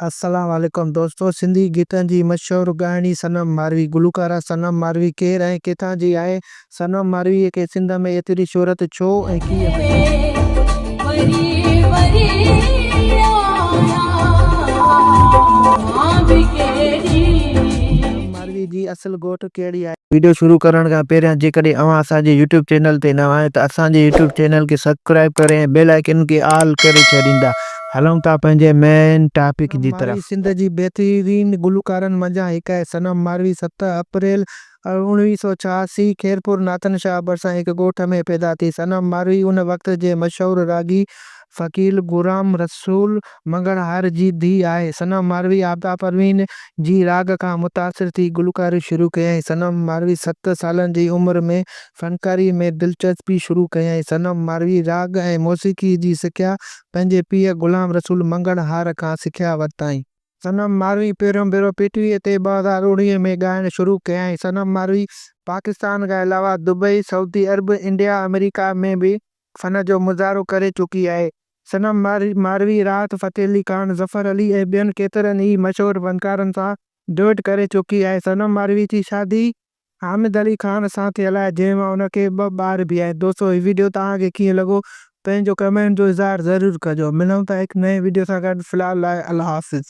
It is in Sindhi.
السلام عليڪم دوستو سنڌي گيتن جي مشهور ڳائڻي صنم ماروي گلوڪارا صنم ماروي ڪير ۽ ڪٿان جي آهي صنم ماروي کي سنڌ ۾ ايتري شهرت ڇو ۽ ڪيئن ملي؟ صنم ماروي جي اصل ڳوٺ ڪهڙي آهي؟ وڊيو شروع ڪرڻ کان پهريان جيڪڏهن اوهان اسان جي يوٽيوب چينل تي نوان آهيو ته اسان جي يوٽيوب چينل کي سبسڪرائب ڪري ۽ بيل آئيڪن کي آل ڪري ڇڏيندا. هلون ٿا پنهنجي مين ٽاپڪ جي طرف. ماروي سنڌ جي بهترين گلوڪارن منجهان هڪ آهي. صنم ماروي ست اپريل 1986 خيرپور ناٿن شاهه ڀرسان هڪ ڳوٺ ۾ پيدا ٿي. صنم ماروي ان وقت جي مشهور راڳي فقير غلام رسول مڱڻهار جي ڌيء آهي. صنم ماروي عابده پروين جي راڳ کان متاثر ٿي گلوڪاري شروع ڪيائين. صنم ماروي ست سالن جي عمر ۾ فنڪاري ۾ دلچسپي شروع ڪيائين. صنم ماروي راڳ ۽ موسيقي جي سکيا پنهنجي پيء غلام رسول مڱڻهار کان سکيا ورتائين. صنم ماروي پهريون ڀيرو پي ٽي وي تي 2019 ۾ ڳائڻ شروع ڪيائين. صنم ماروي پاڪستان کان علاوه دبئي، سعودي عرب، انڊيا، آمريڪا ۾ به فن جو مظاهرو ڪري چڪي آهي. صنم ماروي راحت فتح علي خان، ظفر علي ۽ ٻين ڪيترن ئي مشهور فنڪارن سان ڊوئٽ ڪري چڪي آهي. صنم ماروي جي شادي حامد علي خان سان ٿيل آهي جنهن مان ان کي ٻه ٻار به آهن. دوستو هي وڊيو توهان کي ڪيئن لڳو پنهنجو ڪمينٽ جو اظهار ضرور ڪجو. ملون ٿا هڪ نئين وڊيو سان گڏ في الحال لاء الله حافظ.